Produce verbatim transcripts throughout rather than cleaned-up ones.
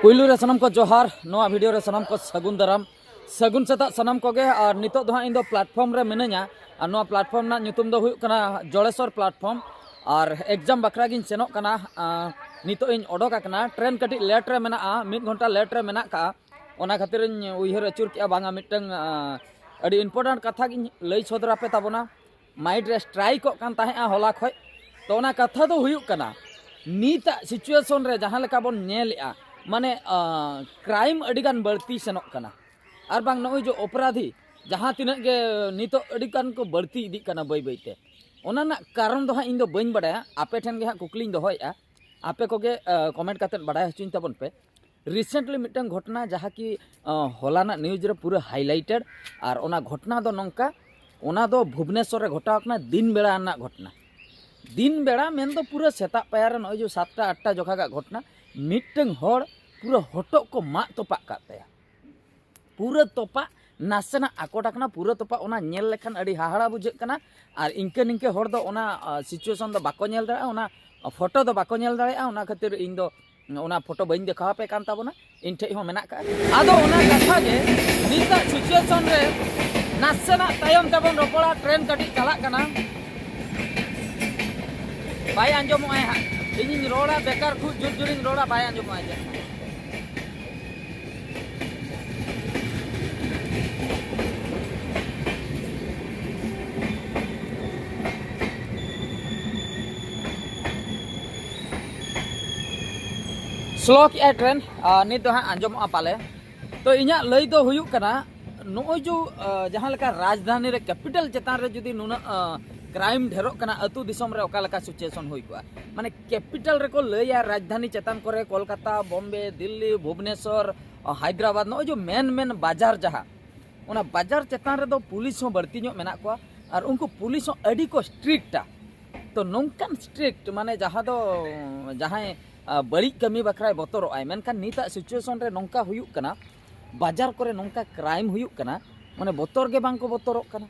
ᱯᱩᱭᱞᱩ ᱨᱮ ᱥᱟᱱᱟᱢ ᱠᱚ ᱡᱚᱦᱟᱨ, ᱱᱚᱣᱟ ᱵᱷᱤᱰᱤᱭᱳ ᱨᱮ ᱥᱟᱱᱟᱢ ᱠᱚ ᱥᱟᱹᱜᱩᱱ ᱫᱟᱨᱟᱢ, ᱥᱟᱹᱜᱩᱱ ᱥᱮᱛᱟᱜ ᱥᱟᱱᱟᱢ ᱠᱚᱜᱮ᱾ ᱟᱨ ᱱᱤᱛᱚᱜ ᱫᱚ ᱦᱟᱸᱜ ᱤᱧ ᱫᱚ ᱯᱞᱟᱴᱯᱷᱚᱨᱢ ᱨᱮ ᱢᱤᱱᱟᱹᱧᱟ, ᱟᱨ ᱱᱚᱣᱟ ᱯᱞᱟᱴᱯᱷᱚᱨᱢ ᱨᱮᱱᱟᱜ ᱧᱩᱛᱩᱢ ᱫᱚ ᱦᱩᱭᱩᱜ ᱠᱟᱱᱟ ᱡᱚᱲᱮᱥᱚᱨ ᱯᱞᱟᱴᱯᱷᱚᱨᱢ᱾ ᱟᱨ ᱮᱠᱡᱟᱢ ᱵᱟᱠᱷᱨᱟ ᱜᱤᱧ ᱥᱮᱱᱚᱜ ᱠᱟᱱᱟ᱾ ᱟᱸ, ᱱᱤᱛᱚᱜ ᱤᱧ ᱚᱰᱚᱠ ᱟᱠᱟᱱᱟ, ᱴᱨᱮᱱ ᱠᱟᱹᱴᱤᱡ ᱞᱮᱴ ᱨᱮ ᱢᱮᱱᱟᱜᱼᱟ, ᱢᱤᱫ ᱜᱷᱚᱱᱴᱟ ᱞᱮᱴ ᱨᱮ ᱢᱮᱱᱟᱜ ᱠᱟᱜᱼᱟ᱾ ᱚᱱᱟ ᱠᱷᱟᱹᱛᱤᱨ ᱤᱧ ᱩᱭᱦᱟᱹᱨ ᱟᱹᱪᱩᱨ ᱠᱮᱜᱼᱟ, ᱵᱟᱝᱟ ᱢᱤᱫᱴᱟᱝ, ᱟᱸ, ᱟᱹᱰᱤ ᱤᱢᱯᱚᱨᱴᱮᱱᱴ ᱠᱟᱛᱷᱟ ᱜᱤᱧ ᱞᱟᱹᱭ ᱥᱚᱫᱚᱨ ᱟᱯᱮ ᱛᱟᱵᱚᱱᱟ᱾ ᱢᱟᱭᱤᱱᱰ ᱨᱮ ᱥᱴᱨᱟᱭᱤᱠᱚᱜ ᱠᱟᱱ ᱛᱟᱦᱮᱸᱜᱼᱟ ᱦᱚᱞᱟ ᱠᱷᱚᱡ᱾ ᱛᱚ ᱚᱱᱟ ᱠᱟᱛᱷᱟ ᱫᱚ ᱦᱩᱭᱩᱜ ᱠᱟᱱᱟ, ᱱᱤᱛᱟᱜ ᱥᱤᱪᱩᱭᱮᱥᱚᱱ ᱨᱮ ᱡᱟᱦᱟᱸ ᱞᱮᱠᱟ ᱵᱚᱱ ᱧᱮᱞᱮᱜᱼᱟ, ᱢᱟᱱᱮ, ᱟᱸ, ᱠᱨᱟᱭᱤᱢ ᱟᱹᱰᱤᱜᱟᱱ ᱵᱟᱹᱲᱛᱤ ᱥᱮᱱᱚᱜ ᱠᱟᱱᱟ, ᱟᱨ ᱵᱟᱝ ᱱᱚᱜᱼᱚᱭ ᱡᱮ ᱚᱯᱨᱟᱫᱷᱤ ᱡᱟᱦᱟᱸ ᱛᱤᱱᱟᱹᱜ ᱜᱮ ᱱᱤᱛᱚᱜ ᱟᱹᱰᱤᱜᱟᱱ ᱠᱚ ᱵᱟᱹᱲᱛᱤ ᱤᱫᱤᱜ ᱠᱟᱱᱟ ᱵᱟᱹᱭ ᱵᱟᱹᱭᱛᱮ᱾ ᱚᱱᱟ ᱨᱮᱱᱟᱜ ᱠᱟᱨᱚᱱ ᱫᱚ ᱦᱟᱸᱜ ᱤᱧ ᱫᱚ ᱵᱟᱹᱧ ᱵᱟᱲᱟᱭᱟ, ᱟᱯᱮ ᱴᱷᱮᱱ ᱜᱮ ᱦᱟᱸᱜ ᱠᱩᱠᱞᱤᱧ ᱫᱚᱦᱚᱭᱮᱜᱼᱟ, ᱟᱯᱮ ᱠᱚᱜᱮ, ᱟᱸ, ᱠᱚᱢᱮᱱᱴ ᱠᱟᱛᱮᱫ ᱵᱟᱲᱟᱭ ᱦᱚᱪᱚᱧ ᱛᱟᱵᱚᱱ ᱯᱮ᱾ ᱨᱤᱥᱮᱱᱴᱞᱤ ᱢᱤᱫᱴᱟᱝ ᱜᱷᱚᱴᱚᱱᱟ ᱡᱟᱦᱟᱸ ᱠᱤ, ᱟᱸ, ᱦᱚᱞᱟᱱᱟᱜ ᱱᱤᱭᱩᱡᱽ ᱨᱮ ᱯᱩᱨᱟᱹ ᱦᱟᱭᱞᱟᱭᱴᱮᱰ, ᱟᱨ ᱚᱱᱟ ᱜᱷᱚᱴᱚᱱᱟ ᱫᱚ ᱱᱚᱝᱠᱟ, ᱚᱱᱟ ᱫᱚ ᱵᱷᱩᱵᱽᱱᱮᱥᱚᱨ ᱨᱮ ᱜᱷᱚᱴᱟᱣ ᱠᱟᱱᱟ, ᱫᱤᱱ ᱵᱮᱲᱟ ᱨᱮᱱᱟᱜ ᱜᱷᱚᱴᱚᱱᱟ᱾ ᱫᱤᱱ ᱵᱮᱲᱟ ᱢᱮᱱᱫᱚ ᱯᱩᱨᱟᱹ ᱥᱮᱛᱟᱜ ᱯᱟᱭᱟᱨ ᱨᱮ ᱱᱚᱜᱼᱚᱭ ᱡᱮ ᱥᱟᱛᱴᱟ ᱟᱴᱴᱟ ᱡᱚᱠᱷᱟᱜᱟᱜ ᱜᱷᱚᱴᱚᱱᱟ, ᱢᱤᱫᱴᱟᱝ ᱦᱚᱲ ᱯᱩᱨᱟᱹ ᱦᱚᱴᱚᱜ ᱠᱚ ᱢᱟᱜ ᱛᱚᱯᱟᱜ ᱠᱟᱜ ᱛᱟᱭᱟ᱾ ᱯᱩᱨᱟᱹ ᱛᱚᱯᱟᱜ, ᱱᱟᱥᱮᱱᱟᱜ ᱟᱠᱚᱴ ᱟᱠᱟᱱᱟ, ᱯᱩᱨᱟᱹ ᱛᱚᱯᱟᱜ᱾ ᱚᱱᱟ ᱧᱮᱞ ᱞᱮᱠᱷᱟᱱ ᱟᱹᱰᱤ ᱦᱟᱦᱟᱲᱟ ᱵᱩᱡᱷᱟᱹᱜ ᱠᱟᱱᱟ᱾ ᱟᱨ ᱤᱱᱠᱟᱹ ᱱᱤᱝᱠᱟᱹ ᱦᱚᱲ ᱫᱚ ᱚᱱᱟ, ᱟ, ᱥᱤᱪᱩᱭᱮᱥᱚᱱ ᱫᱚ ᱵᱟᱠᱚ ᱧᱮᱞ ᱫᱟᱲᱮᱭᱟᱜᱼᱟ, ᱚᱱᱟ ᱯᱷᱳᱴᱳ ᱫᱚ ᱵᱟᱠᱚ ᱧᱮᱞ ᱫᱟᱲᱮᱭᱟᱜᱼᱟ᱾ ᱚᱱᱟ ᱠᱷᱟᱹᱛᱤᱨ ᱤᱧ ᱫᱚ ᱚᱱᱟ ᱯᱷᱳᱴᱳ ᱵᱟᱹᱧ ᱫᱮᱠᱷᱟᱣ ᱟᱯᱮ ᱠᱟᱱ ᱛᱟᱵᱚᱱᱟ, ᱤᱧ ᱴᱷᱮᱡ ᱦᱚᱸ ᱢᱮᱱᱟᱜ ᱠᱟᱜᱼᱟ᱾ ᱟᱫᱚ ᱚᱱᱟ ᱠᱟᱛᱷᱟ ᱜᱮ, ᱱᱤᱛᱟᱜ ᱥᱤᱪᱩᱭᱮᱥᱚᱱ ᱨᱮ ᱱᱟᱥᱮᱱᱟᱜ ᱛᱟᱭᱚᱢ ᱛᱮᱵᱚᱱ ᱨᱚᱯᱚᱲᱟ, ᱴᱨᱮᱱ ᱠᱟᱹᱴᱤᱡ ᱪᱟᱞᱟᱜ ᱠᱟᱱᱟ, ᱵᱟᱭ ᱟᱸᱡᱚᱢᱚᱜᱼᱟᱭ ᱦᱟᱸᱜ᱾ ᱤᱧᱤᱧ ᱨᱚᱲᱟ ᱵᱮᱠᱟᱨ, ᱠᱷᱩᱵ ᱡᱳᱨ ᱡᱳᱨᱤᱧ ᱨᱚᱲᱟ, ᱵᱟᱭ ᱟᱸᱡᱚᱢᱚᱜᱼᱟᱭ ᱪᱮᱫ᱾ ᱥᱞᱳ ᱠᱮᱜᱼᱟᱭ ᱴᱨᱮᱱ, ᱟᱨ ᱱᱤᱛ ᱫᱚ ᱦᱟᱸᱜ ᱟᱸᱡᱚᱢᱚᱜᱼᱟ ᱯᱟᱞᱮ᱾ ᱛᱚ ᱤᱧᱟᱹᱜ ᱞᱟᱹᱭ ᱫᱚ ᱦᱩᱭᱩᱜ ᱠᱟᱱᱟ, ᱱᱚᱜᱼᱚᱭ ᱡᱮ, ᱟᱸ, ᱡᱟᱦᱟᱸ ᱞᱮᱠᱟ ᱨᱟᱡᱽᱫᱷᱟᱱᱤ ᱨᱮ ᱠᱮᱯᱤᱴᱟᱞ ᱪᱮᱛᱟᱱ ᱨᱮ ᱡᱩᱫᱤ ᱱᱩᱱᱟᱹᱜ, ᱟᱸ, ᱠᱨᱟᱭᱤᱢ ᱰᱷᱮᱨᱚᱜ ᱠᱟᱱᱟ, ᱟᱹᱛᱩ ᱫᱤᱥᱚᱢ ᱨᱮ ᱚᱠᱟ ᱞᱮᱠᱟ ᱥᱤᱪᱩᱭᱮᱥᱚᱱ ᱦᱩᱭ ᱠᱚᱜᱼᱟ? ᱢᱟᱱᱮ ᱠᱮᱯᱤᱴᱟᱞ ᱨᱮᱠᱚ ᱞᱟᱹᱭᱟ, ᱨᱟᱡᱽᱫᱷᱟᱱᱤ ᱪᱮᱛᱟᱱ ᱠᱚᱨᱮ ᱠᱳᱞᱠᱟᱛᱟ, ᱵᱚᱢᱵᱮ, ᱫᱤᱞᱞᱤ, ᱵᱷᱩᱵᱽᱱᱮᱥᱚᱨ, ᱟᱸ, ᱦᱟᱭᱫᱨᱟᱵᱟᱫᱽ, ᱱᱚᱜᱼᱚᱭ ᱡᱮ ᱢᱮᱱ ᱢᱮᱱ ᱵᱟᱡᱟᱨ ᱡᱟᱦᱟᱸ, ᱚᱱᱟ ᱵᱟᱡᱟᱨ ᱪᱮᱛᱟᱱ ᱨᱮᱫᱚ ᱯᱩᱞᱤᱥ ᱦᱚᱸ ᱵᱟᱹᱲᱛᱤ ᱧᱚᱜ ᱢᱮᱱᱟᱜ ᱠᱚᱣᱟ, ᱟᱨ ᱩᱱᱠᱩ ᱯᱩᱞᱤᱥ ᱦᱚᱸ ᱟᱹᱰᱤ ᱠᱚ ᱥᱴᱨᱤᱠᱴᱟ᱾ ᱛᱚ ᱱᱚᱝᱠᱟᱱ ᱥᱴᱨᱤᱠᱴ, ᱢᱟᱱᱮ ᱡᱟᱦᱟᱸ ᱫᱚ ᱡᱟᱦᱟᱸᱭ, ᱟ, ᱵᱟᱹᱲᱤᱡ ᱠᱟᱹᱢᱤ ᱵᱟᱠᱷᱨᱟᱭ ᱵᱚᱛᱚᱨᱚᱜ ᱟᱭ, ᱢᱮᱱᱠᱷᱟᱱ ᱱᱤᱛᱟᱜ ᱥᱤᱪᱩᱭᱮᱥᱚᱱ ᱨᱮ ᱱᱚᱝᱠᱟ ᱦᱩᱭᱩᱜ ᱠᱟᱱᱟ, ᱵᱟᱡᱟᱨ ᱠᱚᱨᱮ ᱱᱚᱝᱠᱟ ᱠᱨᱟᱭᱤᱢ ᱦᱩᱭᱩᱜ ᱠᱟᱱᱟ, ᱢᱟᱱᱮ ᱵᱚᱛᱚᱨ ᱜᱮ ᱵᱟᱝ ᱠᱚ ᱵᱚᱛᱚᱨᱚᱜ ᱠᱟᱱᱟ᱾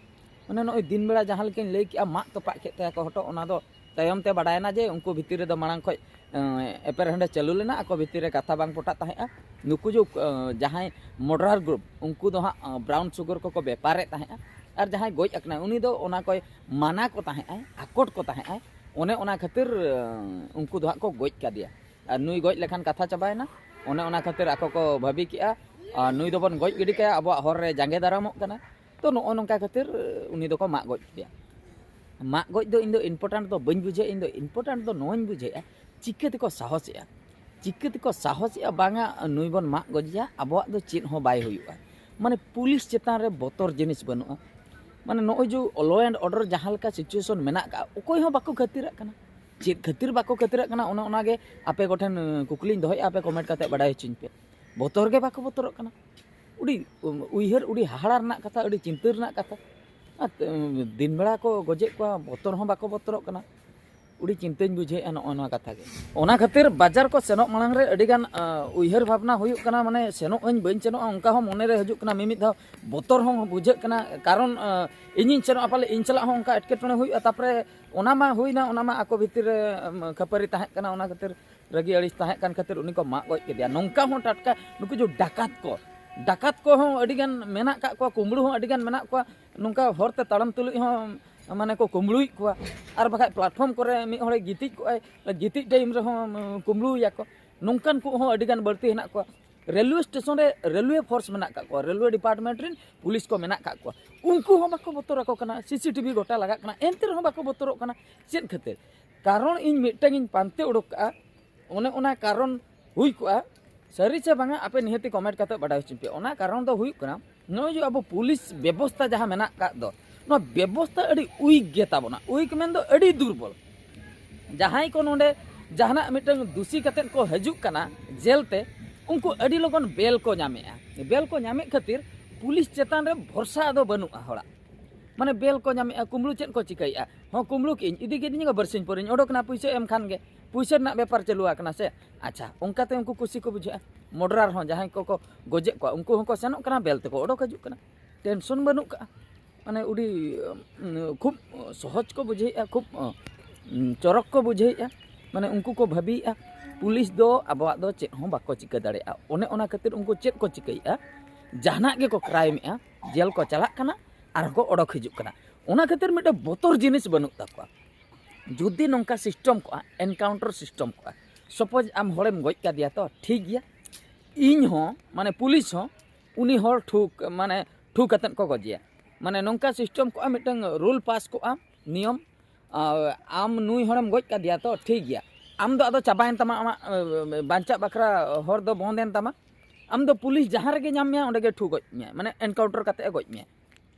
ᱢᱟᱱᱮ ᱱᱚᱜᱼᱚᱭ ᱫᱤᱱ ᱵᱮᱲᱟ ᱡᱟᱦᱟᱸ ᱞᱮᱠᱟᱧ ᱞᱟᱹᱭ ᱠᱮᱜᱼᱟ, ᱢᱟᱜ ᱛᱚᱯᱟᱜ ᱠᱮᱫ ᱛᱟᱭᱟ ᱠᱚ ᱦᱚᱴᱚᱜ, ᱚᱱᱟ ᱫᱚ ᱛᱟᱭᱚᱢ ᱛᱮ ᱵᱟᱰᱟᱭᱮᱱᱟ ᱡᱮ ᱩᱱᱠᱩ ᱵᱷᱤᱛᱤᱨ ᱨᱮᱫᱚ ᱢᱟᱲᱟᱝ ᱠᱷᱚᱡ ᱮᱸ, ᱮᱯᱮᱨ ᱦᱮᱸᱰᱮ ᱪᱟᱹᱞᱩ ᱞᱮᱱᱟ, ᱟᱠᱚ ᱵᱷᱤᱛᱤᱨ ᱨᱮ ᱠᱟᱛᱷᱟ ᱵᱟᱝ ᱯᱚᱴᱟᱜ ᱛᱟᱦᱮᱸᱜᱼᱟ᱾ ᱱᱩᱠᱩ ᱡᱮ, ᱮᱸ, ᱡᱟᱦᱟᱸᱭ ᱢᱚᱰᱨᱟᱨ ᱜᱨᱩᱯ, ᱩᱱᱠᱩ ᱫᱚ ᱦᱟᱸᱜ, ᱮᱸ, ᱵᱨᱟᱣᱩᱱ ᱥᱩᱜᱟᱨ ᱠᱚᱠᱚ ᱵᱮᱯᱟᱨᱮᱫ ᱛᱟᱦᱮᱸᱜᱼᱟ᱾ ᱟᱨ ᱡᱟᱦᱟᱸᱭ ᱜᱚᱡ ᱟᱠᱟᱱᱟᱭ, ᱩᱱᱤ ᱫᱚ ᱚᱱᱟ ᱠᱚᱭ ᱢᱟᱱᱟ ᱠᱚ ᱛᱟᱦᱮᱸᱜᱼᱟᱭ, ᱟᱠᱚᱴ ᱠᱚ ᱛᱟᱦᱮᱸᱜᱼᱟᱭ᱾ ᱚᱱᱮ ᱚᱱᱟ ᱠᱷᱟᱹᱛᱤᱨ, ᱮᱸ, ᱩᱱᱠᱩ ᱫᱚ ᱦᱟᱸᱜ ᱠᱚ ᱜᱚᱡ ᱠᱟᱫᱮᱭᱟ᱾ ᱟᱨ ᱱᱩᱭ ᱜᱚᱡ ᱞᱮᱠᱷᱟᱱ ᱠᱟᱛᱷᱟ ᱪᱟᱵᱟᱭᱮᱱᱟ᱾ ᱚᱱᱮ ᱚᱱᱟ ᱠᱷᱟᱹᱛᱤᱨ ᱟᱠᱚ ᱠᱚ ᱵᱷᱟᱹᱵᱤ ᱠᱮᱜᱼᱟ, ᱟᱨ ᱱᱩᱭ ᱫᱚᱵᱚᱱ ᱜᱚᱡ ᱜᱤᱰᱤ ᱠᱟᱭᱟ, ᱟᱵᱚᱣᱟᱜ ᱦᱚᱨ ᱨᱮ ᱡᱟᱸᱜᱮ ᱫᱟᱨᱟᱢᱚᱜ ᱠᱟᱱᱟ᱾ ᱛᱚ, ᱱᱚᱜᱼᱚ ᱱᱚᱝᱠᱟ ᱠᱷᱟᱹᱛᱤᱨ ᱩᱱᱤ ᱫᱚᱠᱚ ᱢᱟᱜ ᱜᱚᱡ ᱠᱮᱫᱮᱭᱟ᱾ ᱢᱟᱜ ᱜᱚᱡ ᱫᱚ ᱤᱧ ᱫᱚ important ᱫᱚ ᱵᱟᱹᱧ ᱵᱩᱡᱷᱟᱹᱣᱟ, ᱤᱧ ᱫᱚ important ᱫᱚ ᱱᱚᱣᱟᱧ ᱵᱩᱡᱷᱟᱹᱣᱟ, ᱪᱤᱠᱟᱹ ᱛᱮᱠᱚ ᱥᱟᱦᱚᱥᱮᱜᱼᱟ, ᱪᱤᱠᱟᱹ ᱛᱮᱠᱚ ᱥᱟᱦᱚᱥᱮᱜᱼᱟ, ᱵᱟᱝᱟ ᱱᱩᱭ ᱵᱚᱱ ᱢᱟᱜ ᱜᱚᱡᱮᱭᱟ, ᱟᱵᱚᱣᱟᱜ ᱫᱚ ᱪᱮᱫ ᱦᱚᱸ ᱵᱟᱭ ᱦᱩᱭᱩᱜᱼᱟ᱾ ᱢᱟᱱᱮ ᱯᱩᱞᱤᱥ ᱪᱮᱛᱟᱱ ᱨᱮ ᱵᱚᱛᱚᱨ ᱡᱤᱱᱤᱥ ᱵᱟᱹᱱᱩᱜᱼᱟ᱾ ᱢᱟᱱᱮ ᱱᱚᱜᱼᱚᱭ ᱡᱮ law and order ᱡᱟᱦᱟᱸ ᱞᱮᱠᱟ situation ᱢᱮᱱᱟᱜ ᱠᱟᱜᱼᱟ, ᱚᱠᱚᱭ ᱦᱚᱸ ᱵᱟᱠᱚ ᱠᱷᱟᱹᱛᱤᱨᱟᱜ ᱠᱟᱱᱟ᱾ ᱪᱮᱫ ᱠᱷᱟᱹᱛᱤᱨ ᱵᱟᱠᱚ ᱠᱷᱟᱹᱛᱤᱨᱟᱜ ᱠᱟᱱᱟ, ᱚᱱᱮ ᱚᱱᱟᱜᱮ ᱟᱯᱮ ᱠᱚᱴᱷᱮᱱ, ᱟᱸ, ᱠᱩᱠᱞᱤᱧ ᱫᱚᱦᱚᱭᱮᱫᱼᱟ, ᱟᱯᱮ comment ᱠᱟᱛᱮ ᱵᱟᱰᱟᱭ ᱦᱚᱪᱚᱧ ᱯᱮ᱾ ᱵᱚᱛᱚᱨ ᱜᱮ ᱵᱟᱠᱚ ᱵᱚᱛᱚᱨᱚᱜ ᱠᱟᱱᱟ᱾ ᱟᱹᱰᱤ, ᱩᱢ, ᱩᱭᱦᱟᱹᱨ, ᱟᱹᱰᱤ ᱦᱟᱦᱟᱲᱟ ᱨᱮᱱᱟᱜ ᱠᱟᱛᱷᱟ, ᱟᱹᱰᱤ ᱪᱤᱱᱛᱟᱹ ᱨᱮᱱᱟᱜ ᱠᱟᱛᱷᱟ᱾ ᱟᱨ, ᱩᱢ, ᱫᱤᱱ ᱵᱮᱲᱟ ᱠᱚ ᱜᱚᱡᱮᱫ ᱠᱚᱣᱟ, ᱵᱚᱛᱚᱨ ᱦᱚᱸ ᱵᱟᱠᱚ ᱵᱚᱛᱚᱨᱚᱜ ᱠᱟᱱᱟ᱾ ᱟᱹᱰᱤ ᱪᱤᱱᱛᱟᱹᱧ ᱵᱩᱡᱷᱟᱹᱣᱮᱫᱼᱟ ᱱᱚᱜᱼᱚ ᱱᱚᱣᱟ ᱠᱟᱛᱷᱟ ᱜᱮ᱾ ᱚᱱᱟ ᱠᱷᱟᱹᱛᱤᱨ ᱵᱟᱡᱟᱨ ᱠᱚ ᱥᱮᱱᱚᱜ ᱢᱟᱲᱟᱝ ᱨᱮ ᱟᱹᱰᱤᱜᱟᱱ, ᱟᱸ, ᱩᱭᱦᱟᱹᱨ ᱵᱷᱟᱵᱽᱱᱟ ᱦᱩᱭᱩᱜ ᱠᱟᱱᱟ, ᱢᱟᱱᱮ ᱥᱮᱱᱚᱜ ᱟᱹᱧ ᱵᱟᱹᱧ ᱥᱮᱱᱚᱜᱼᱟ, ᱚᱱᱠᱟ ᱦᱚᱸ ᱢᱚᱱᱮᱨᱮ ᱦᱤᱡᱩᱜ ᱠᱟᱱᱟ᱾ ᱢᱤᱢᱤᱫ ᱫᱷᱟᱣ ᱵᱚᱛᱚᱨ ᱦᱚᱸ ᱵᱩᱡᱷᱟᱹᱜ ᱠᱟᱱᱟ, ᱠᱟᱨᱚᱱ, ᱟᱸ, ᱤᱧᱤᱧ ᱥᱮᱱᱚᱜᱼᱟ, ᱯᱟᱞᱮ ᱤᱧ ᱥᱟᱞᱟᱜ ᱦᱚᱸ ᱚᱱᱠᱟ ᱮᱴᱠᱮᱴᱚᱬᱮ ᱦᱩᱭᱩᱜᱼᱟ᱾ ᱛᱟᱨᱯᱚᱨᱮ ᱚᱱᱟ ᱢᱟ ᱦᱩᱭᱱᱟ, ᱚᱱᱟ ᱢᱟ ᱟᱠᱚ ᱵᱷᱤᱛᱤᱨ ᱨᱮ, ᱟᱸ, ᱠᱷᱟᱹᱯᱟᱹᱨᱤ ᱛᱟᱦᱮᱸ ᱠᱟᱱᱟ, ᱚᱱᱟ ᱠᱷᱟᱹᱛᱤᱨ ᱨᱟᱹᱜᱤ ᱟᱹᱲᱤᱥ ᱛᱟᱦᱮᱸ ᱠᱟᱱ ᱠᱷᱟᱹᱛᱤᱨ ᱩᱱᱤ ᱠᱚ ᱢᱟᱜ ᱜᱚᱡ ᱠᱮᱫᱮᱭᱟ᱾ ᱱᱚᱝᱠᱟ ᱦᱚᱸ ᱴᱟᱴᱠᱟ ᱱᱩᱠᱩ ᱡᱮ ᱰᱟᱠᱟᱛ ᱠᱚ, ᱰᱟᱠᱟᱛ ᱠᱚᱦᱚᱸ ᱟᱹᱰᱤᱜᱟᱱ ᱢᱮᱱᱟᱜ ᱠᱟᱜ ᱠᱚᱣᱟ, ᱠᱩᱢᱵᱽᱲᱩ ᱦᱚᱸ ᱟᱹᱰᱤᱜᱟᱱ ᱢᱮᱱᱟᱜ ᱠᱚᱣᱟ, ᱱᱚᱝᱠᱟ ᱦᱚᱨᱛᱮ ᱛᱟᱲᱟᱢ ᱛᱩᱞᱩᱡ ᱦᱚᱸ ᱢᱟᱱᱮ ᱠᱚ ᱠᱩᱢᱵᱽᱲᱩᱭᱮᱫ ᱠᱚᱣᱟ᱾ ᱟᱨ ᱵᱟᱠᱷᱟᱡ platform ᱠᱚᱨᱮ ᱢᱤᱫ ᱦᱚᱲᱮ ᱜᱤᱛᱤᱡ ᱠᱚᱜᱼᱟᱭ, ᱜᱤᱛᱤᱡ time ᱨᱮᱦᱚᱸ ᱠᱩᱢᱵᱽᱲᱩᱭᱮᱭᱟ ᱠᱚ᱾ ᱱᱚᱝᱠᱟᱱ ᱠᱚ ᱦᱚᱸ ᱟᱹᱰᱤᱜᱟᱱ ᱵᱟᱹᱲᱛᱤ ᱦᱮᱱᱟᱜ ᱠᱚᱣᱟ᱾ ᱨᱮᱞᱣᱮ ᱥᱴᱮᱥᱚᱱ ᱨᱮ ᱨᱮᱞᱣᱮ ᱯᱷᱳᱨᱥ ᱢᱮᱱᱟᱜ ᱠᱟᱜ ᱠᱚᱣᱟ, ᱨᱮᱞᱣᱮ ᱰᱤᱯᱟᱨᱴᱢᱮᱱᱴ ᱨᱮᱱ ᱯᱩᱞᱤᱥ ᱠᱚ ᱢᱮᱱᱟᱜ ᱠᱟᱜ ᱠᱚᱣᱟ, ᱩᱱᱠᱩ ᱦᱚᱸ ᱵᱟᱠᱚ ᱵᱚᱛᱚᱨ ᱟᱠᱚ ᱠᱟᱱᱟ᱾ CCTV ᱜᱚᱴᱟ ᱞᱟᱜᱟᱜ ᱠᱟᱱᱟ, ᱮᱱᱛᱮ ᱨᱮᱦᱚᱸ ᱵᱟᱠᱚ ᱵᱚᱛᱚᱨᱚᱜ ᱠᱟᱱᱟ᱾ ᱪᱮᱫ ᱠᱷᱟᱹᱛᱤᱨ? ᱠᱟᱨᱚᱱ ᱤᱧ ᱢᱤᱫᱴᱟᱝ ᱤᱧ ᱯᱟᱱᱛᱮ ᱩᱰᱩᱠ ᱠᱟᱜᱼᱟ, ᱚᱱᱮ ᱚᱱᱟ ᱠᱟᱨᱚᱱ ᱦᱩᱭ ᱠᱚᱜᱼᱟ᱾ ᱥᱟᱹᱨᱤ ᱥᱮ ᱵᱟᱝᱟ, ᱟᱯᱮ ᱱᱤᱦᱟᱹᱛᱤ comment ᱠᱟᱛᱮ ᱵᱟᱰᱟᱭ ᱦᱚᱪᱚᱧ ᱯᱮ᱾ ᱚᱱᱟ ᱠᱟᱨᱚᱱ ᱫᱚ ᱦᱩᱭᱩᱜ ᱠᱟᱱᱟ, ᱱᱚᱜᱼᱚᱭ ᱡᱮ ᱟᱵᱚ ᱯᱩᱞᱤᱥ ᱵᱮᱵᱚᱥᱛᱟ ᱡᱟᱦᱟᱸ ᱢᱮᱱᱟᱜ ᱠᱟᱜ ᱫᱚ, ᱱᱚᱣᱟ ᱵᱮᱵᱚᱥᱛᱟ ᱟᱹᱰᱤ weak ᱜᱮ ᱛᱟᱵᱚᱱᱟ᱾ Weak ᱢᱮᱱᱫᱚ ᱟᱹᱰᱤ ᱫᱩᱨᱵᱚᱞ᱾ ᱡᱟᱦᱟᱸᱭ ᱠᱚ ᱱᱚᱰᱮ ᱡᱟᱦᱟᱱᱟᱜ ᱢᱤᱫᱴᱟᱝ ᱫᱩᱥᱤ ᱠᱟᱛᱮᱫ ᱠᱚ ᱦᱤᱡᱩᱜ ᱠᱟᱱᱟ ᱡᱮᱞ ᱛᱮ, ᱩᱱᱠᱩ ᱟᱹᱰᱤ ᱞᱚᱜᱚᱱ ᱵᱮᱞ ᱠᱚ ᱧᱟᱢᱮᱜᱼᱟ᱾ ᱵᱮᱞ ᱠᱚ ᱧᱟᱢᱮᱫ ᱠᱷᱟᱹᱛᱤᱨ ᱯᱩᱞᱤᱥ ᱪᱮᱛᱟᱱ ᱨᱮ ᱵᱷᱚᱨᱥᱟ ᱟᱫᱚ ᱵᱟᱹᱱᱩᱜᱼᱟ ᱦᱚᱲᱟᱜ᱾ ᱢᱟᱱᱮ ᱵᱮᱞ ᱠᱚ ᱧᱟᱢᱮᱜᱼᱟ, ᱠᱩᱢᱵᱽᱲᱩ ᱪᱮᱫ ᱠᱚ ᱪᱤᱠᱟᱹᱭᱮᱜᱼᱟ? ᱦᱚᱸ, ᱠᱩᱢᱵᱽᱲᱩ ᱠᱮᱜᱼᱟᱹᱧ, ᱤᱫᱤ ᱠᱤᱫᱤᱧᱟ ᱠᱚ, ᱵᱟᱨᱥᱤᱧ ᱯᱚᱨᱮᱧ ᱚᱰᱚᱠ ᱮᱱᱟ, ᱯᱩᱭᱥᱟᱹ ᱮᱢ ᱠᱷᱟᱱ ᱜᱮ, ᱯᱩᱭᱥᱟᱹ ᱨᱮᱱᱟᱜ ᱵᱮᱯᱟᱨ ᱪᱟᱹᱞᱩ ᱟᱠᱟᱱᱟ ᱥᱮ᱾ ᱟᱪᱪᱷᱟ, ᱚᱱᱠᱟᱛᱮ ᱩᱱᱠᱩ ᱠᱩᱥᱤ ᱠᱚ ᱵᱩᱡᱷᱟᱹᱜᱼᱟ᱾ ᱢᱚᱰᱨᱟᱨ ᱦᱚᱸ ᱡᱟᱦᱟᱸᱭ ᱠᱚᱠᱚ ᱜᱚᱡᱮᱫ ᱠᱚᱣᱟ, ᱩᱱᱠᱩ ᱦᱚᱸᱠᱚ ᱥᱮᱱᱚᱜ ᱠᱟᱱᱟ, ᱵᱮᱞ ᱛᱮᱠᱚ ᱚᱰᱚᱠ ᱦᱤᱡᱩᱜ ᱠᱟᱱᱟ, ᱴᱮᱱᱥᱚᱱ ᱵᱟᱹᱱᱩᱜ ᱠᱟᱜᱼᱟ᱾ ᱢᱟᱱᱮ ᱟᱹᱰᱤ, ᱩᱢ, ᱠᱷᱩᱵ ᱥᱚᱦᱚᱡᱽ ᱠᱚ ᱵᱩᱡᱷᱟᱹᱣᱮᱫᱼᱟ, ᱠᱷᱩᱵ, ᱩᱢ, ᱪᱚᱨᱚᱠ ᱠᱚ ᱵᱩᱡᱷᱟᱹᱣᱮᱫᱼᱟ᱾ ᱢᱟᱱᱮ ᱩᱱᱠᱩ ᱠᱚ ᱵᱷᱟᱹᱵᱤᱭᱮᱫᱼᱟ ᱯᱩᱞᱤᱥ ᱫᱚ ᱟᱵᱚᱣᱟᱜ ᱫᱚ ᱪᱮᱫ ᱦᱚᱸ ᱵᱟᱠᱚ ᱪᱤᱠᱟᱹ ᱫᱟᱲᱮᱭᱟᱜᱼᱟ᱾ ᱚᱱᱮ ᱚᱱᱟ ᱠᱷᱟᱹᱛᱤᱨ ᱩᱱᱠᱩ ᱪᱮᱫ ᱠᱚ ᱪᱤᱠᱟᱹᱭᱮᱫᱼᱟ, ᱡᱟᱦᱟᱱᱟᱜ ᱜᱮᱠᱚ ᱠᱨᱟᱭᱤᱢᱮᱫᱼᱟ, ᱡᱮᱞ ᱠᱚ ᱪᱟᱞᱟᱜ ᱠᱟᱱᱟ, ᱟᱨᱦᱚᱸ ᱠᱚ ᱚᱰᱚᱠ ᱦᱤᱡᱩᱜ ᱠᱟᱱᱟ᱾ ᱚᱱᱟ ᱠᱷᱟᱹᱛᱤᱨ ᱢᱤᱫᱴᱮᱱ ᱵᱚᱛᱚᱨ ᱡᱤᱱᱤᱥ ᱵᱟᱹᱱᱩᱜ ᱛᱟᱠᱚᱣᱟ᱾ ᱡᱩᱫᱤ ᱱᱚᱝᱠᱟ ᱥᱤᱥᱴᱮᱢ ᱠᱚᱜᱼᱟ, ᱮᱱᱠᱟᱣᱩᱱᱴᱟᱨ ᱥᱤᱥᱴᱮᱢ ᱠᱚᱜᱼᱟ, ᱥᱟᱯᱳᱡᱽ ᱟᱢ ᱦᱚᱲᱮᱢ ᱜᱚᱡ ᱠᱟᱫᱮᱭᱟ ᱛᱚ ᱴᱷᱤᱠ ᱜᱮᱭᱟ, ᱤᱧ ᱦᱚᱸ ᱢᱟᱱᱮ ᱯᱩᱞᱤᱥ ᱦᱚᱸ ᱩᱱᱤ ᱦᱚᱲ ᱴᱷᱩ ᱢᱟᱱᱮ ᱴᱷᱩ ᱠᱟᱛᱮᱫ ᱠᱚ ᱜᱚᱡᱮᱭᱟ᱾ ᱢᱟᱱᱮ ᱱᱚᱝᱠᱟ ᱥᱤᱥᱴᱮᱢ ᱠᱚᱜᱼᱟ, ᱢᱤᱫᱴᱟᱝ ᱨᱩᱞ ᱯᱟᱥ ᱠᱚᱜᱼᱟ, ᱱᱤᱭᱚᱢ, ᱟᱨ ᱟᱢ ᱱᱩᱭ ᱦᱚᱲᱮᱢ ᱜᱚᱡ ᱠᱟᱫᱮᱭᱟ ᱛᱚ ᱴᱷᱤᱠ ᱜᱮᱭᱟ, ᱟᱢ ᱫᱚ ᱟᱫᱚ ᱪᱟᱵᱟᱭᱮᱱ ᱛᱟᱢᱟ, ᱟᱢᱟᱜ ᱮ, ᱵᱟᱧᱪᱟᱜ ᱵᱟᱠᱷᱨᱟ ᱦᱚᱨ ᱫᱚ ᱵᱚᱱᱫ ᱮᱱ ᱛᱟᱢᱟ᱾ ᱟᱢ ᱫᱚ ᱯᱩᱞᱤᱥ ᱡᱟᱦᱟᱸ ᱨᱮᱜᱮ ᱧᱟᱢ ᱢᱮᱭᱟ ᱚᱸᱰᱮ ᱜᱮ ᱴᱷᱩ ᱜᱚᱡ ᱢᱮᱭᱟ, ᱢᱟᱱᱮ ᱮᱱᱠᱟᱣᱩᱱᱴᱟᱨ ᱠᱟᱛᱮ ᱮ ᱜᱚᱡ ᱢᱮᱭᱟ᱾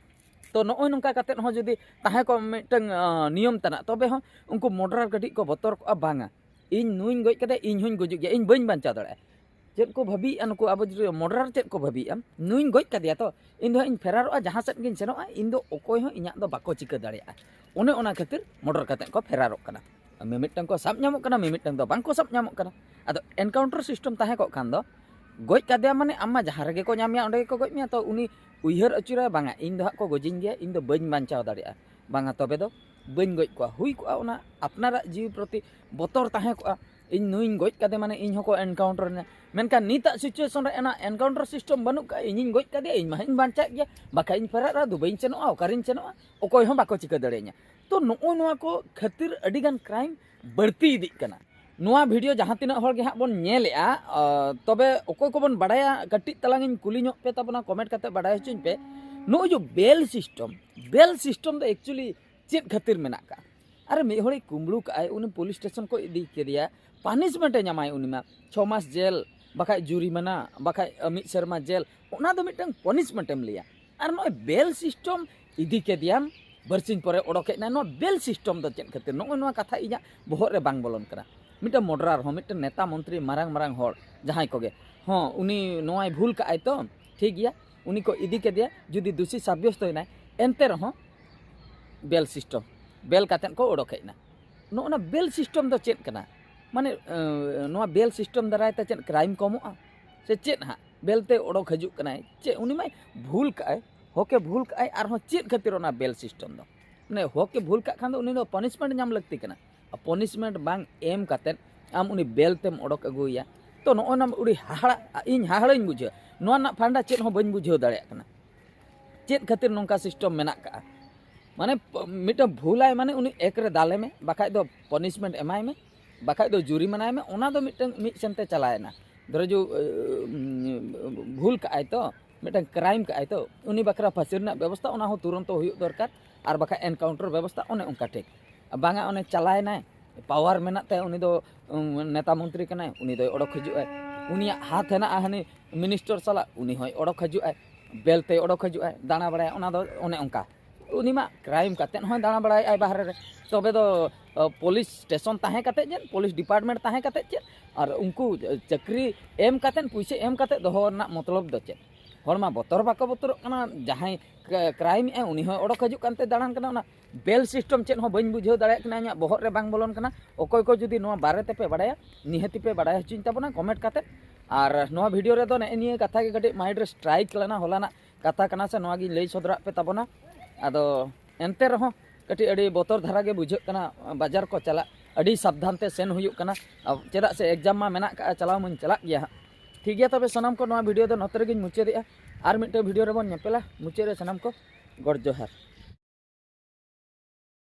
ᱛᱚ ᱱᱚᱜᱼᱚᱭ ᱱᱚᱝᱠᱟ ᱠᱟᱛᱮ ᱦᱚᱸ ᱡᱩᱫᱤ ᱛᱟᱦᱮᱸ ᱠᱚᱜ ᱢᱤᱫᱴᱟᱝ ᱟᱸ, ᱱᱤᱭᱚᱢ ᱛᱮᱱᱟᱜ, ᱛᱚᱵᱮ ᱦᱚᱸ ᱩᱱᱠᱩ ᱢᱚᱰᱟᱨᱟᱨ ᱠᱟᱹᱴᱤᱡ ᱠᱚ ᱵᱚᱛᱚᱨ ᱠᱚᱜᱼᱟ, ᱵᱟᱝᱟ ᱤᱧ ᱱᱩᱭᱤᱧ ᱜᱚᱡ ᱠᱟᱫᱮᱭᱟ, ᱤᱧ ᱦᱚᱸᱧ ᱜᱩᱡᱩᱜ ᱜᱮᱭᱟ, ᱤᱧ ᱵᱟᱹᱧ ᱵᱟᱧᱪᱟᱣ ᱫᱟᱲᱮᱭᱟᱜᱼᱟ᱾ ᱪᱮᱫ ᱠᱚ ᱵᱷᱟᱹᱵᱤᱭᱮᱫᱼᱟ ᱱᱩᱠᱩ ᱟᱵᱚ ᱡᱩᱫᱤ ᱢᱚᱰᱟᱨᱟᱨ ᱪᱮᱫ ᱠᱚ ᱵᱷᱟᱹᱵᱤᱭᱮᱫᱼᱟ, ᱱᱩᱭᱤᱧ ᱜᱚᱡ ᱠᱟᱫᱮᱭᱟ ᱛᱚ ᱤᱧ ᱫᱚ ᱦᱟᱸᱜ ᱤᱧ ᱯᱷᱮᱨᱟᱨᱚᱜᱼᱟ, ᱡᱟᱦᱟᱸ ᱥᱮᱫ ᱜᱤᱧ ᱥᱮᱱᱚᱜᱼᱟ ᱤᱧ ᱫᱚ ᱚᱠᱚᱭ ᱦᱚᱸ ᱤᱧᱟᱹᱜ ᱫᱚ ᱵᱟᱠᱚ ᱪᱤᱠᱟᱹ ᱫᱟᱲᱮᱭᱟᱜᱼᱟ᱾ ᱚᱱᱮ ᱚᱱᱟ ᱠᱷᱟᱹᱛᱤᱨ ᱢᱚᱰᱟᱨ ᱠᱟᱛᱮᱫ ᱠᱚ ᱯᱷᱮᱨᱟᱨᱚᱜ ᱠᱟᱱᱟ᱾ ᱢᱤᱢᱤᱫᱴᱟᱝ ᱠᱚ ᱥᱟᱵ ᱧᱟᱢᱚᱜ ᱠᱟᱱᱟ, ᱢᱤᱢᱤᱫᱴᱟᱝ ᱫᱚ ᱵᱟᱝ ᱠᱚ ᱥᱟᱵ ᱧᱟᱢᱚᱜ ᱠᱟᱱᱟ᱾ ᱟᱫᱚ ᱮᱱᱠᱟᱣᱩᱱᱴᱟᱨ ᱥᱤᱥᱴᱮᱢ ᱛᱟᱦᱮᱸ ᱠᱚᱜ ᱠᱷᱟᱱ ᱫᱚ ᱜᱚᱡ ᱠᱟᱫᱮᱭᱟ ᱢᱟᱱᱮ ᱟᱢ ᱢᱟ ᱡᱟᱦᱟᱸ ᱨᱮᱜᱮ ᱠᱚ ᱧᱟᱢ ᱢᱮᱭᱟ ᱚᱸᱰᱮ ᱜᱮᱠᱚ ᱜᱚᱡ ᱢᱮᱭᱟ, ᱛᱚ ᱩᱱᱤ ᱩᱭᱦᱟᱹᱨ ᱟᱹᱪᱩᱨᱟᱭ, ᱵᱟᱝᱟ ᱤᱧ ᱫᱚ ᱦᱟᱸᱜ ᱠᱚ ᱜᱚᱡᱤᱧ ᱜᱮᱭᱟ, ᱤᱧ ᱫᱚ ᱵᱟᱹᱧ ᱵᱟᱧᱪᱟᱣ ᱫᱟᱲᱮᱭᱟᱜᱼᱟ, ᱵᱟᱝᱟ ᱛᱚᱵᱮ ᱫᱚ ᱵᱟᱹᱧ ᱜᱚᱡ ᱠᱚᱣᱟ᱾ ᱦᱩᱭ ᱠᱚᱜᱼᱟ ᱚᱱᱟ ᱟᱯᱱᱟᱨᱟᱜ ᱡᱤᱣᱤ ᱯᱨᱚᱛᱤ ᱵᱚᱛᱚᱨ ᱛᱟᱦᱮᱸ ᱠᱚᱜᱼᱟ, ᱤᱧ ᱱᱩᱭᱤᱧ ᱜᱚᱡ ᱠᱟᱫᱮ ᱢᱟᱱᱮ ᱤᱧ ᱦᱚᱸᱠᱚ ᱮᱱᱠᱟᱣᱩᱱᱴᱟᱨᱤᱧᱟ᱾ ᱢᱮᱱᱠᱷᱟᱱ ᱱᱤᱛᱟᱜ ᱥᱤᱪᱩᱭᱮᱥᱚᱱ ᱨᱮ ᱚᱱᱟ ᱮᱱᱠᱟᱣᱩᱱᱴᱟᱨ ᱥᱤᱥᱴᱮᱢ ᱵᱟᱹᱱᱩᱜ ᱠᱟᱜᱼᱟ, ᱤᱧᱤᱧ ᱜᱚᱡ ᱠᱟᱫᱮᱭᱟ, ᱤᱧ ᱢᱟ ᱦᱟᱸᱜ ᱤᱧ ᱵᱟᱧᱪᱟᱜ ᱜᱮᱭᱟ, ᱵᱟᱠᱷᱟᱡ ᱤᱧ ᱯᱷᱮᱨᱟᱜᱼᱟ, ᱫᱩᱵᱟᱭᱤᱧ ᱥᱮᱱᱚᱜᱼᱟ, ᱚᱠᱟᱨᱤᱧ ᱥᱮᱱᱚᱜᱼᱟ, ᱚᱠᱚᱭ ᱦᱚᱸ ᱵᱟᱠᱚ ᱪᱤᱠᱟᱹ ᱫᱟᱲᱮᱭᱟᱹᱧᱟ᱾ ᱛᱚ ᱱᱚᱜᱼᱚ ᱱᱚᱣᱟ ᱠᱚ ᱠᱷᱟᱹᱛᱤᱨ ᱟᱹᱰᱤᱜᱟᱱ ᱠᱨᱟᱭᱤᱢ ᱵᱟᱹᱲᱛᱤ ᱤᱫᱤᱜ ᱠᱟᱱᱟ᱾ ᱱᱚᱣᱟ ᱵᱷᱤᱰᱤᱭᱳ ᱡᱟᱦᱟᱸ ᱛᱤᱱᱟᱹᱜ ᱦᱚᱲ ᱜᱮ ᱦᱟᱸᱜ ᱵᱚᱱ ᱧᱮᱞᱮᱜᱼᱟ, ᱟᱸ, ᱛᱚᱵᱮ ᱚᱠᱚᱭ ᱠᱚᱵᱚᱱ ᱵᱟᱲᱟᱭᱟ ᱠᱟᱹᱴᱤᱡ ᱛᱟᱞᱟᱝ ᱤᱧ ᱠᱩᱞᱤ ᱧᱚᱜ ᱯᱮ ᱛᱟᱵᱚᱱᱟ, ᱠᱚᱢᱮᱱᱴ ᱠᱟᱛᱮ ᱵᱟᱰᱟᱭ ᱦᱚᱪᱚᱧ ᱯᱮ᱾ ᱱᱚᱜᱼᱚᱭ ᱡᱮ ᱵᱮᱞ ᱥᱤᱥᱴᱮᱢ, ᱵᱮᱞ ᱥᱤᱥᱴᱮᱢ ᱫᱚ ᱮᱠᱪᱩᱭᱮᱞᱤ ᱪᱮᱫ ᱠᱷᱟᱹᱛᱤᱨ ᱢᱮᱱᱟᱜ ᱠᱟᱜᱼᱟ? ᱟᱨᱮ ᱢᱤᱫ ᱦᱚᱲᱤᱡ ᱠᱩᱢᱵᱽᱲᱩ ᱠᱟᱜᱼᱟᱭ, ᱩᱱᱤ ᱯᱩᱞᱤᱥ ᱥᱴᱮᱥᱚᱱ ᱠᱚ ᱤᱫᱤ ᱠᱮᱫᱮᱭᱟ, ᱯᱟᱱᱤᱥᱢᱮᱱᱴ ᱮ ᱧᱟᱢᱟᱭ ᱩᱱᱤ ᱢᱟ, ᱪᱷᱚ ᱢᱟᱥ ᱡᱮᱞ, ᱵᱟᱠᱷᱟᱡ ᱡᱩᱨᱤᱢᱟᱱᱟ, ᱵᱟᱠᱷᱟᱡ ᱢᱤᱫ ᱥᱮᱨᱢᱟ ᱡᱮᱞ, ᱚᱱᱟ ᱫᱚ ᱢᱤᱫᱴᱟᱝ ᱯᱟᱱᱤᱥᱢᱮᱱᱴ ᱮᱢ ᱞᱟᱹᱭᱟ᱾ ᱟᱨ ᱱᱚᱜᱼᱚᱭ ᱵᱮᱞ ᱥᱤᱥᱴᱮᱢ ᱤᱫᱤ ᱠᱮᱫᱮᱭᱟᱢ, ᱵᱟᱨᱥᱤᱧ ᱯᱚᱨᱮ ᱚᱰᱚᱠ ᱦᱮᱡ ᱮᱱᱟᱭ, ᱱᱚᱣᱟ ᱵᱮᱞ ᱥᱤᱥᱴᱮᱢ ᱫᱚ ᱪᱮᱫ ᱠᱷᱟᱹᱛᱤᱨ? ᱱᱚᱜᱼᱚᱭ ᱱᱚᱣᱟ ᱠᱟᱛᱷᱟ ᱤᱧᱟᱹᱜ ᱵᱚᱦᱚᱜ ᱨᱮ ᱵᱟᱝ ᱵᱚᱞᱚᱱ ᱠᱟᱱᱟ᱾ ᱢᱤᱫᱴᱟᱝ ᱢᱚᱰᱨᱟᱨ ᱦᱚᱸ, ᱢᱤᱫᱴᱟᱝ ᱱᱮᱛᱟ ᱢᱚᱱᱛᱨᱤ, ᱢᱟᱨᱟᱝ ᱢᱟᱨᱟᱝ ᱦᱚᱲ ᱡᱟᱦᱟᱸᱭ ᱠᱚᱜᱮ, ᱦᱚᱸ ᱩᱱᱤ ᱱᱚᱣᱟᱭ ᱵᱷᱩᱞ ᱠᱟᱜᱼᱟᱭ ᱛᱚ ᱴᱷᱤᱠ ᱜᱮᱭᱟ, ᱩᱱᱤ ᱠᱚ ᱤᱫᱤ ᱠᱮᱫᱮᱭᱟ, ᱡᱩᱫᱤ ᱫᱩᱥᱤ ᱥᱟᱵᱭᱚᱥᱛᱚᱭᱮᱱᱟᱭ ᱮᱱᱛᱮ ᱨᱮᱦᱚᱸ ᱵᱮᱞ ᱥᱤᱥᱴᱮᱢ, ᱵᱮᱞ ᱠᱟᱛᱮᱫ ᱠᱚ ᱚᱰᱚᱠ ᱦᱮᱡ ᱮᱱᱟ᱾ ᱱᱚᱜᱼᱚ ᱱᱟ ᱵᱮᱞ ᱥᱤᱥᱴᱮᱢ ᱫᱚ ᱪᱮᱫ ᱠᱟᱱᱟ? ᱢᱟᱱᱮ ᱟᱸ, ᱱᱚᱣᱟ ᱵᱮᱞ ᱥᱤᱥᱴᱮᱢ ᱫᱟᱨᱟᱭ ᱛᱮ ᱪᱮᱫ ᱠᱨᱟᱭᱤᱢ ᱠᱚᱢᱚᱜᱼᱟ ᱥᱮ ᱪᱮᱫ ᱦᱟᱸᱜ? ᱵᱮᱞ ᱛᱮ ᱚᱰᱚᱠ ᱦᱤᱡᱩᱜ ᱠᱟᱱᱟᱭ, ᱪᱮᱫ ᱩᱱᱤ ᱢᱟᱭ ᱵᱷᱩᱞ ᱠᱟᱜᱼᱟᱭ, ᱦᱚᱠᱮ ᱵᱷᱩᱞ ᱠᱟᱜᱼᱟᱭ, ᱟᱨᱦᱚᱸ ᱪᱮᱫ ᱠᱷᱟᱹᱛᱤᱨ ᱚᱱᱟ ᱵᱮᱞ ᱥᱤᱥᱴᱮᱢ ᱫᱚ? ᱢᱟᱱᱮ ᱦᱚᱠᱮ ᱵᱷᱩᱞ ᱠᱟᱜ ᱠᱷᱟᱱ ᱫᱚ ᱩᱱᱤ ᱫᱚ ᱯᱟᱱᱤᱥᱢᱮᱱᱴ ᱧᱟᱢ ᱞᱟᱹᱠᱛᱤ ᱠᱟᱱᱟ᱾ ᱯᱚᱱᱤᱥᱢᱮᱱᱴ ᱵᱟᱝ ᱮᱢ ᱠᱟᱛᱮᱫ ᱟᱢ ᱩᱱᱤ ᱵᱮᱞ ᱛᱮᱢ ᱚᱰᱚᱠ ᱟᱹᱜᱩᱭᱮᱭᱟ᱾ ᱛᱚ ᱱᱚᱜᱼᱚᱭ ᱱᱟ ᱟᱹᱰᱤ ᱦᱟᱦᱟᱲᱟ, ᱤᱧ ᱦᱟᱦᱟᱲᱟᱧ ᱵᱩᱡᱷᱟᱹᱣᱟ᱾ ᱱᱚᱣᱟ ᱨᱮᱱᱟᱜ ᱯᱷᱟᱱᱰᱟ ᱪᱮᱫ ᱦᱚᱸ ᱵᱟᱹᱧ ᱵᱩᱡᱷᱟᱹᱣ ᱫᱟᱲᱮᱭᱟᱜ ᱠᱟᱱᱟ, ᱪᱮᱫ ᱠᱷᱟᱹᱛᱤᱨ ᱱᱚᱝᱠᱟ ᱥᱤᱥᱴᱮᱢ ᱢᱮᱱᱟᱜ ᱠᱟᱜᱼᱟ᱾ ᱢᱟᱱᱮ ᱯ- ᱢᱤᱫᱴᱟᱝ ᱵᱷᱩᱞᱟᱭ ᱢᱟᱱᱮ ᱩᱱᱤ ᱮᱠ ᱨᱮ ᱫᱟᱞᱮ ᱢᱮ, ᱵᱟᱠᱷᱟᱡ ᱫᱚ ᱯᱚᱱᱤᱥᱢᱮᱱᱴ ᱮᱢᱟᱭ ᱢᱮ, ᱵᱟᱠᱷᱟᱡ ᱫᱚ ᱡᱩᱨᱤᱢᱟᱱᱟᱭ ᱢᱮ᱾ ᱚᱱᱟ ᱫᱚ ᱢᱤᱫᱴᱟᱝ ᱢᱤᱫ ᱥᱮᱱᱛᱮ ᱪᱟᱞᱟᱣᱮᱱᱟ᱾ ᱫᱷᱚᱨᱚ ᱡᱩ ᱵᱷᱩᱞ ᱠᱟᱜᱼᱟᱭ ᱛᱚ, ᱢᱤᱫᱴᱟᱝ ᱠᱨᱟᱭᱤᱢ ᱠᱟᱜᱼᱟᱭ ᱛᱚ, ᱩᱱᱤ ᱵᱟᱠᱷᱨᱟ ᱯᱷᱟᱹᱥᱤ ᱨᱮᱱᱟᱜ ᱵᱮᱵᱚᱥᱛᱷᱟ ᱚᱱᱟ ᱦᱚᱸ ᱛᱩᱨᱚᱱᱛᱚ ᱦᱩᱭᱩᱜ ᱫᱚᱨᱠᱟᱨ᱾ ᱟᱨ ᱵᱟᱠᱷᱟᱡ ᱮᱱᱠᱟᱣᱩᱱᱴᱟᱨ ᱵᱮᱵᱚᱥᱛᱷᱟ ᱚᱱᱮ ᱚᱱᱠᱟ ᱴᱷᱤᱠ᱾ ᱵᱟᱝᱟ ᱚᱱᱮ ᱪᱟᱞᱟᱣᱮᱱᱟᱭ, ᱯᱟᱣᱟᱨ ᱢᱮᱱᱟᱜ ᱛᱟᱭᱟ, ᱩᱱᱤ ᱫᱚ ᱩᱢ, ᱱᱮᱛᱟ ᱢᱚᱱᱛᱨᱤ ᱠᱟᱱᱟᱭ, ᱩᱱᱤ ᱫᱚᱭ ᱚᱰᱚᱠ ᱦᱤᱡᱩᱜᱼᱟᱭ᱾ ᱩᱱᱤᱭᱟᱜ ᱦᱟᱛ ᱦᱮᱱᱟᱜᱼᱟ ᱦᱟᱹᱱᱤ ᱢᱤᱱᱤᱥᱴᱟᱨ ᱥᱟᱞᱟᱜ, ᱩᱱᱤ ᱦᱚᱸᱭ ᱚᱰᱚᱠ ᱦᱤᱡᱩᱜᱼᱟᱭ, ᱵᱮᱞ ᱛᱮᱭ ᱚᱰᱚᱠ ᱦᱤᱡᱩᱜᱼᱟᱭ, ᱫᱟᱬᱟ ᱵᱟᱲᱟᱭᱟ᱾ ᱚᱱᱟ ᱫᱚ ᱚᱱᱮ ᱚᱱᱠᱟ᱾ ᱩᱱᱤ ᱢᱟ ᱠᱨᱟᱭᱤᱢ ᱠᱟᱛᱮᱫ ᱦᱚᱸᱭ ᱫᱟᱬᱟ ᱵᱟᱲᱟᱭᱮᱫᱼᱟᱭ ᱵᱟᱦᱨᱮ ᱨᱮ᱾ ᱛᱚᱵᱮ ᱫᱚ ᱯᱩᱞᱤᱥ ᱥᱴᱮᱥᱚᱱ ᱛᱟᱦᱮᱸ ᱠᱟᱛᱮᱫ ᱪᱮᱫ, ᱯᱩᱞᱤᱥ ᱰᱤᱯᱟᱨᱴᱢᱮᱱᱴ ᱛᱟᱦᱮᱸ ᱠᱟᱛᱮᱫ ᱪᱮᱫ, ᱟᱨ ᱩᱱᱠᱩ ᱪᱟᱹᱠᱨᱤ ᱮᱢ ᱠᱟᱛᱮᱫ, ᱯᱩᱭᱥᱟᱹ ᱮᱢ ᱠᱟᱛᱮᱫ ᱫᱚᱦᱚ ᱨᱮᱱᱟᱜ ᱢᱚᱛᱞᱚᱵ ᱫᱚ ᱪᱮᱫ? ᱦᱚᱲ ᱢᱟ ᱵᱚᱛᱚᱨ ᱵᱟᱠᱚ ᱵᱚᱛᱚᱨᱚᱜ ᱠᱟᱱᱟ᱾ ᱡᱟᱦᱟᱸᱭ ᱠᱨᱟᱭᱤᱢ ᱮᱫᱼᱟ ᱩᱱᱤ ᱦᱚᱸ ᱚᱰᱚᱠ ᱦᱤᱡᱩᱜ ᱠᱟᱱᱛᱮ ᱫᱟᱬᱟᱱ ᱠᱟᱱᱟ᱾ ᱚᱱᱟ ᱵᱮᱞ ᱥᱤᱥᱴᱮᱢ ᱪᱮᱫ ᱦᱚᱸ ᱵᱟᱹᱧ ᱵᱩᱡᱷᱟᱹᱣ ᱫᱟᱲᱮᱭᱟᱜ ᱠᱟᱱᱟ, ᱤᱧᱟᱹᱜ ᱵᱚᱦᱚᱜ ᱨᱮ ᱵᱟᱝ ᱵᱚᱞᱚᱱ ᱠᱟᱱᱟ᱾ ᱚᱠᱚᱭ ᱠᱚ ᱡᱩᱫᱤ ᱱᱚᱣᱟ ᱵᱟᱨᱮ ᱛᱮᱯᱮ ᱵᱟᱲᱟᱭᱟ, ᱱᱤᱦᱟᱹᱛᱤ ᱯᱮ ᱵᱟᱲᱟᱭ ᱦᱚᱪᱚᱧ ᱛᱟᱵᱚᱱᱟ ᱠᱚᱢᱮᱱᱴ ᱠᱟᱛᱮᱫ᱾ ᱟᱨ ᱱᱚᱣᱟ ᱵᱷᱤᱰᱤᱭᱳ ᱨᱮᱫᱚ ᱱᱮᱜᱼᱮ ᱱᱤᱭᱟᱹ ᱠᱟᱛᱷᱟ ᱜᱮ ᱠᱟᱹᱴᱤᱡ ᱢᱟᱭᱤᱱᱰ ᱨᱮ ᱥᱴᱨᱟᱭᱤᱠ ᱞᱮᱱᱟ, ᱦᱚᱞᱟᱱᱟᱜ ᱠᱟᱛᱷᱟ ᱠᱟᱱᱟ ᱥᱮ, ᱱᱚᱣᱟ ᱜᱤᱧ ᱞᱟᱹᱭ ᱥᱚᱫᱚᱨᱟᱜ ᱯᱮ ᱛᱟᱵᱚᱱᱟ᱾ ᱟᱫᱚ ᱮᱱᱛᱮ ᱨᱮᱦᱚᱸ ᱠᱟᱹᱴᱤᱡ ᱟᱹᱰᱤ ᱵᱚᱛᱚᱨ ᱫᱷᱟᱨᱟ ᱜᱮ ᱵᱩᱡᱷᱟᱹᱜ ᱠᱟᱱᱟ ᱵᱟᱡᱟᱨ ᱠᱚ ᱪᱟᱞᱟᱜ, ᱟᱹᱰᱤ ᱥᱟᱵᱫᱷᱟᱱ ᱛᱮ ᱥᱮᱱ ᱦᱩᱭᱩᱜ ᱠᱟᱱᱟ᱾ ᱟᱵ- ᱪᱮᱫᱟᱜ ᱥᱮ ᱮᱠᱡᱟᱢ ᱢᱟ ᱢᱮᱱᱟᱜ ᱠᱟᱜᱼᱟ, ᱪᱟᱞᱟᱣ ᱢᱟᱧ ᱪᱟᱞᱟᱜ ᱜᱮᱭᱟ ᱦᱟᱸᱜ᱾ ᱴᱷᱤᱠ ᱜᱮᱭᱟ, ᱛᱚᱵᱮ ᱥᱟᱱᱟᱢ ᱠᱚ ᱱᱚᱣᱟ ᱵᱷᱤᱰᱤᱭᱳ ᱫᱚ ᱱᱚᱛᱮ ᱨᱮᱜᱮᱧ ᱢᱩᱪᱟᱹᱫᱮᱜᱼᱟ᱾ ᱟᱨ ᱢᱤᱫᱴᱮᱱ ᱵᱷᱤᱰᱤᱭᱳ ᱨᱮᱵᱚᱱ ᱧᱮᱯᱮᱞᱟ᱾ ᱢᱩᱪᱟᱹᱫ ᱨᱮ ᱥᱟᱱᱟᱢ ᱠᱚ ᱜᱚᱰ ᱡᱚᱦᱟᱨ᱾